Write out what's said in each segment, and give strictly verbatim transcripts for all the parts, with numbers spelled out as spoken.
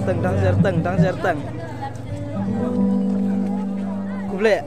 Tang, dang jer tang, dang jer tang. Khublei.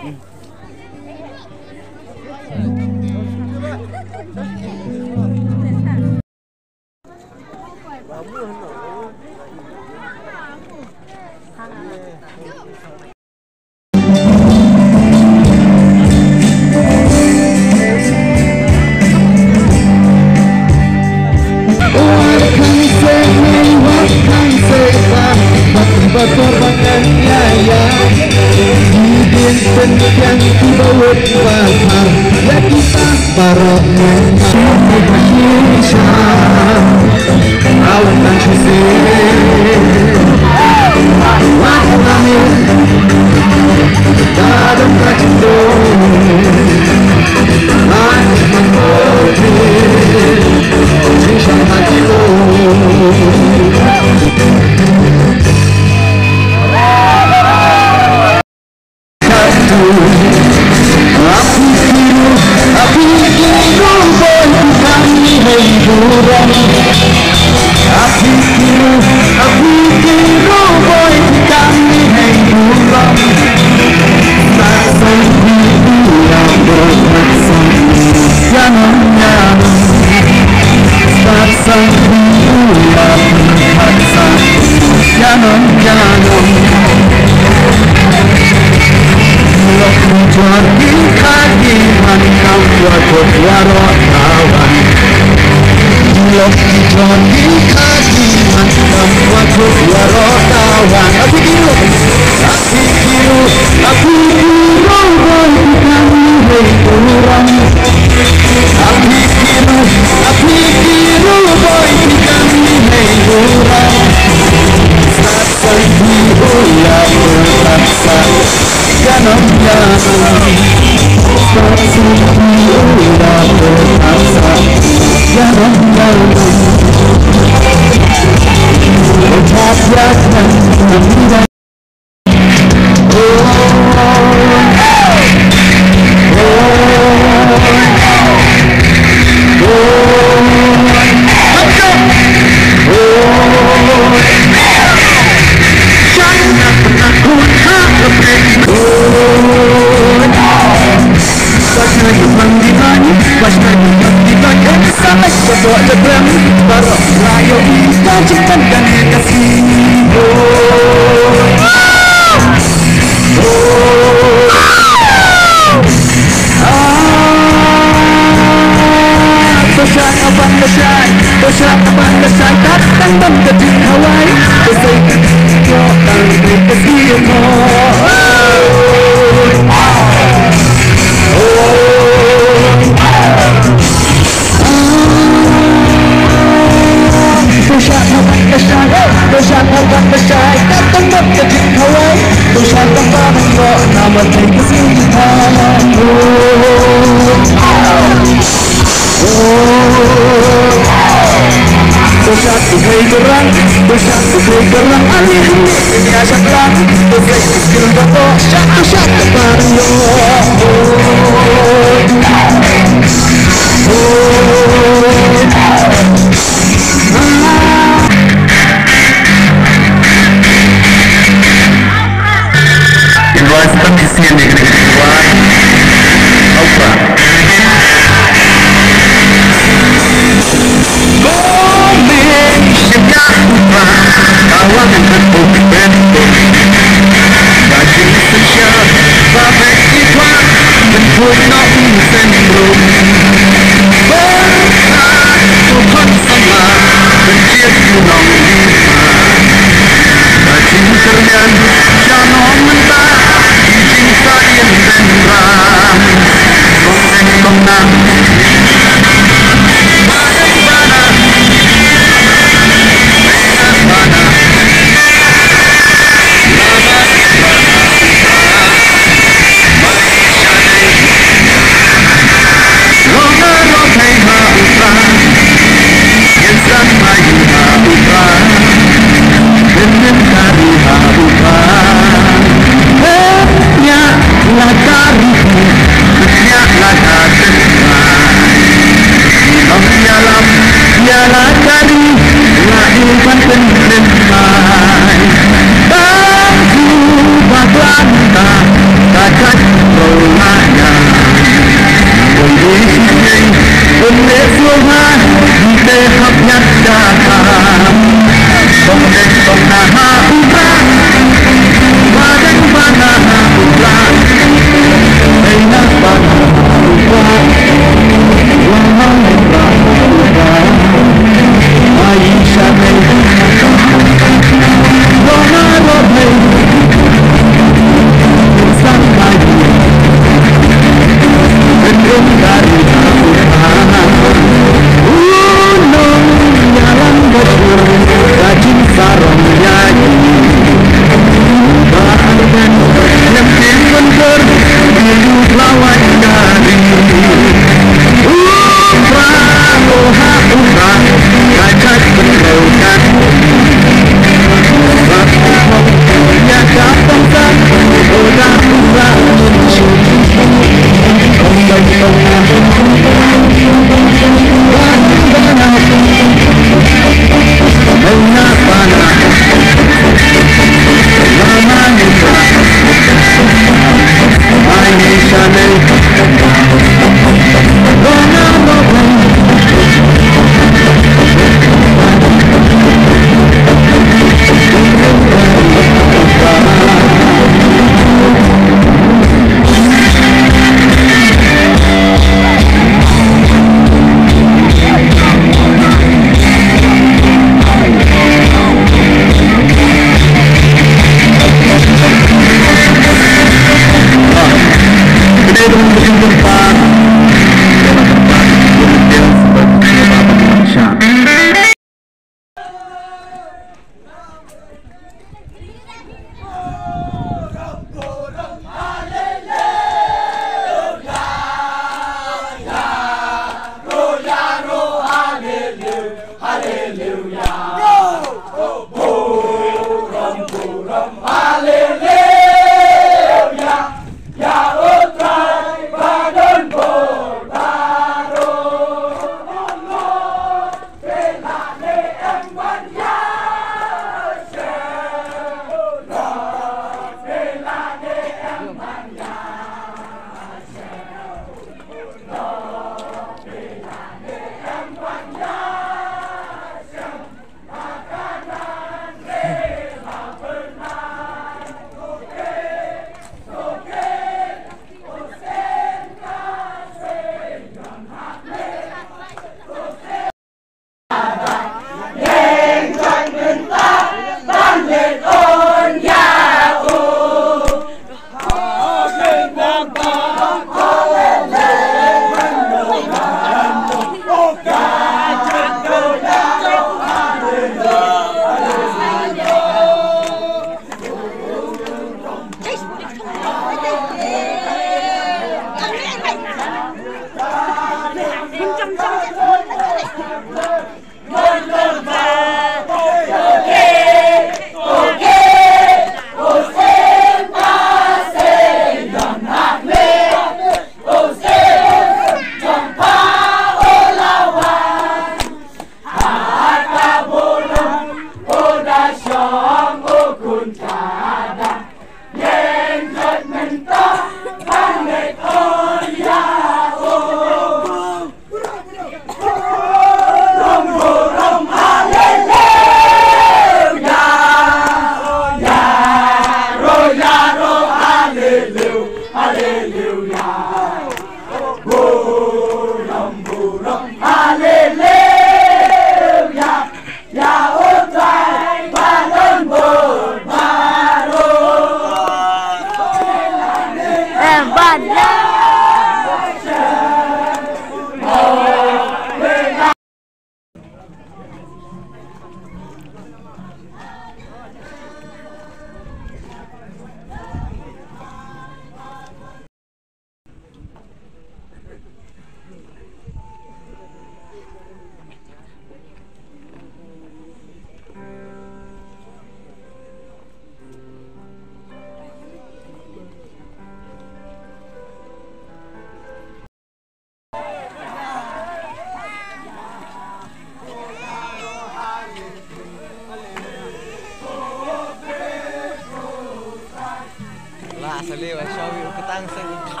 Lah, saliu, shawi u katang saliu.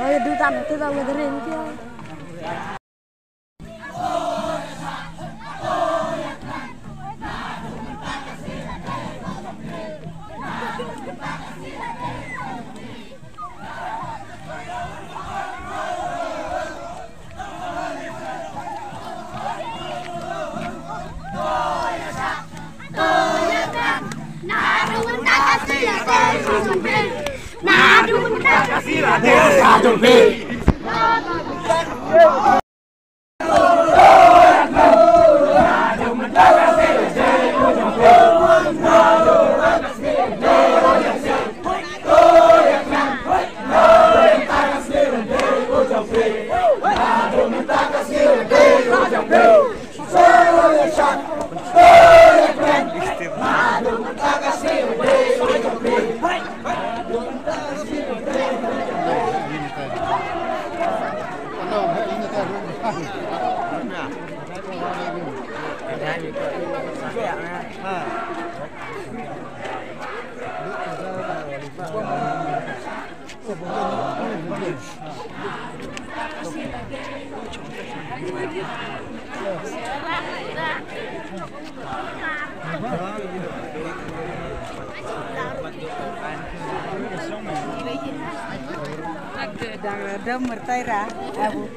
Oi, du tan tu da wedarin kya. Dang redam mertai ra, abu.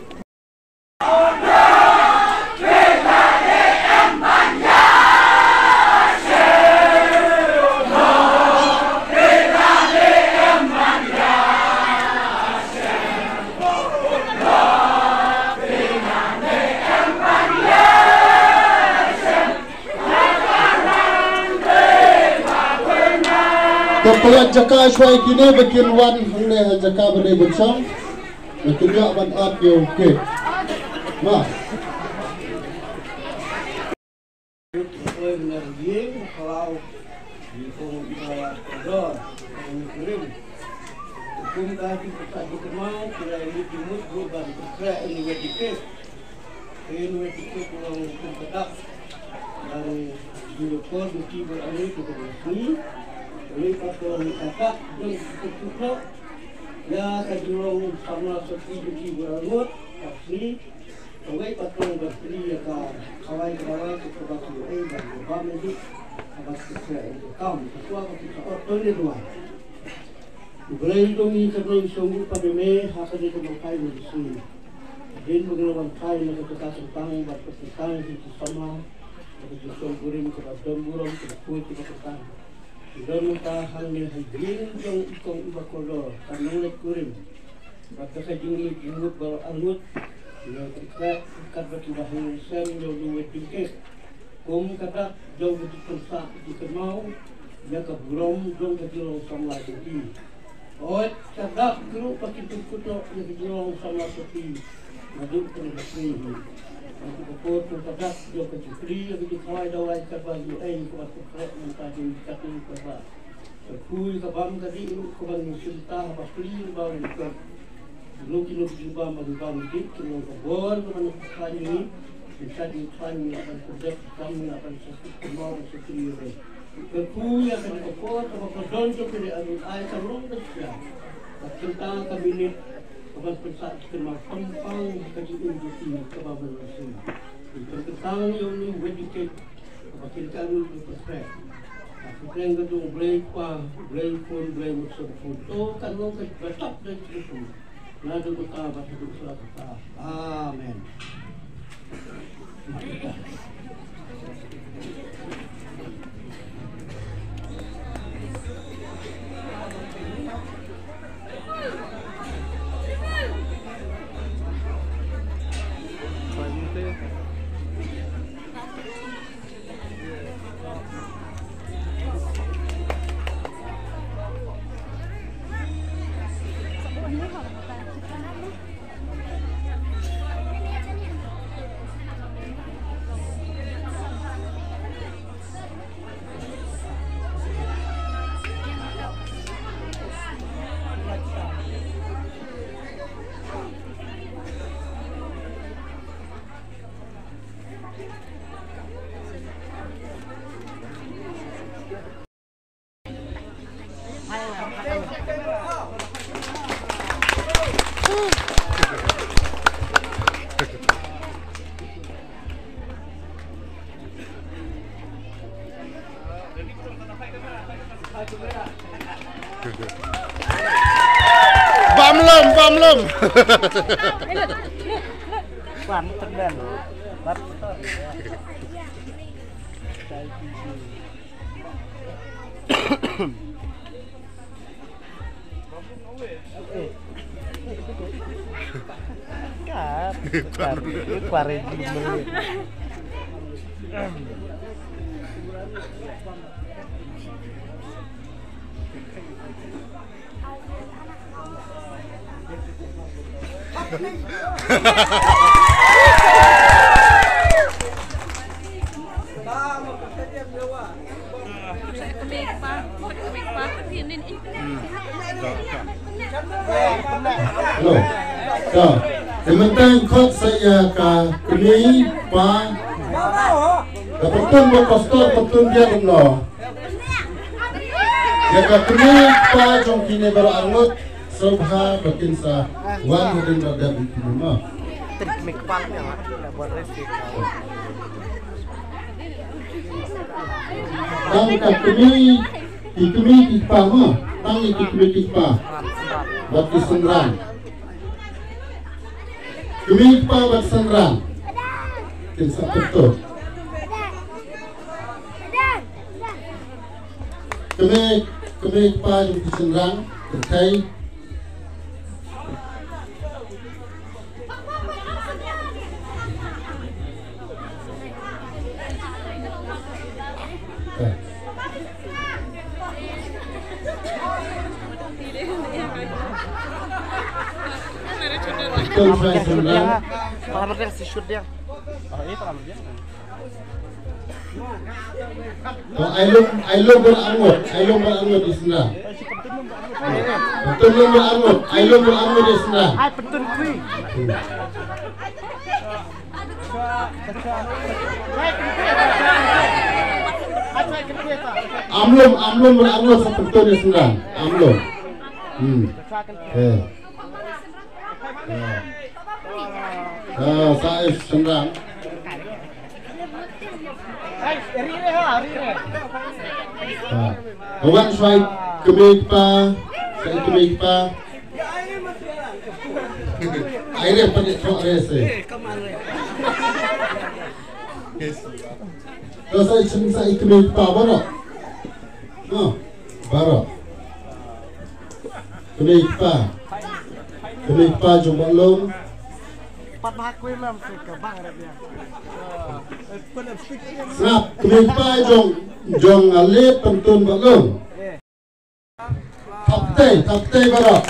Te pynlait jaka shuwa ïa kine ba kin wan hangne ha jaka ba dei ba shong. Ba kin ïoh ban ap ïa u kek. Ma. Kum ka ki pynta ki kynmaw, ki la ïa mut ki mut ruh ban pynkreh ïa une u wedding cake. Ïa une u wedding cake u long kum ka dak. Ban ju ïa por jong ki baroh arngut jong ka sngi. Ïa ka por ka dak jong ki pynta. Ïa ka jinglong samla sopti jong ki baroh arngut ka sngi. Kawei pat ka long ban plie ïa ka khawai ka dawai ka kaba ki ïoh ei ban ka bam ïa ki kaba ki kren ïa ka kam ka kwah ka ki ka ot to ne duwai. U Blei jong ngi ka Blei shong u pat ïa me ha kane ka nongkhai mynsiem. Hadien ba ngi la wan phai na ka jaka kyntang bad ka kyntang ki ki samla bad ka ki shong kurim kaba don burom kaba khuid kaba kyntang. Ki don mynta hangne ha ïing jong i kong i ba kordor ka nongleit kurim. Bad da ka jingleit jingmut baroh arngut, ïa ka kat bad ka bahang sem ïa u wedding cake. Kum ka dak jong ka jingpynsah jingkynmaw ïa ka burom jong ka jinglong samla jong ki. Oi ka dak ruh ba kin pynkut noh ïa ka jinglong samla jong ki. Naduh kane ka sngi hi. Bad ka por kum ka dak jong ka jingplie ïa ka jingkhawai dawai kaba ïoh ei kaba pynkreh mynta jong ka jingkatni kaba Ka pui ka bam ka dih ruh ka ban shim ta haba plie ba u kut. Kino kino ki jingbam ba ki bam ki dih ki long ka bor ka ban khlaiñ ngi. Ki sa ki khlaiñ ngi ban kdep kam ngi ban sa kut kumno ban sa kri re. Ka pui ïa ka dih ka por kaba ka don jong ki dih arun ai ka long ka sia. Ka kynta ka minit ka ban pynsah ki kynmaw pang pang ka jingim jong ki kaba ban rasa. Ka kynta ïa u ni wedding cake. Ba kin ka lut u perfect. Ka pyrshang ka jong Blei Kpa, Blei Khun, Blei Mynsiem Bakhuid. To kan long ka ba tap da ka Blei Khun. Na ka bynta ba ka duk sura kata. Amen. Wan tenden. Wan. Kat. Kat. Kat. Hello. Ka. Te mynta khot sa ïa ka kmie pa. Ka patun ba pastor patun dia kumno. Ïa ka kmie pa jong kine baroh arngut. Sngewbha ba kin sa wan hadien ba dep ïa kine mo. Tang ka kmie, ki kmie ki kpa mo. Tang ïa ki kmie ki kpa. Bad ki synran. Kmie kpa bad synran. Kin sa pynto. Kmie, kmie kpa jong ki synran, kynthei. Kynthei synran. Paham dia si shoot dia. To, ai lum, ai lum baroh arngut, ai lum baroh arngut ïa synran. Pynton lum baroh arngut, ai lum baroh arngut ïa synran. Ai pynton kwi. Am lum, am lum baroh arngut sa pynton ïa synran. Am lum. Hmm. Eh. Ah, sa ai synran. Ah. Wan sa ai kmie kpa, sa ai kmie kpa. Ai re pan ïa re se. To sa ai, sa ai kmie kpa baroh. Ha, baroh. Kmie kpa. Kmie kpa jong Bah Lum. Pat ba kwai lam se ka bang re dia. Sngap, kmie kpa jong, jong ale pynton Bah Lum. Thap tei, thap tei baroh.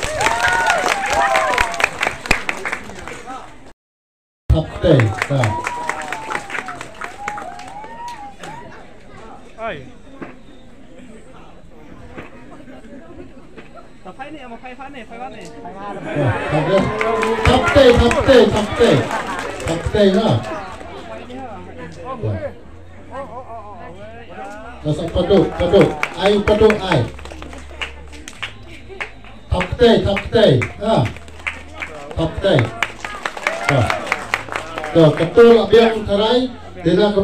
Thap tei, ka. Ai. Thap tei, thap tei, thap tei. Thap tei, ha. Ka sa padu, padu. Ai, padu, ai. Thap tei, thap tei. Ha. Thap tei. Ha. Ka, ka tu la biang tharai, dina ka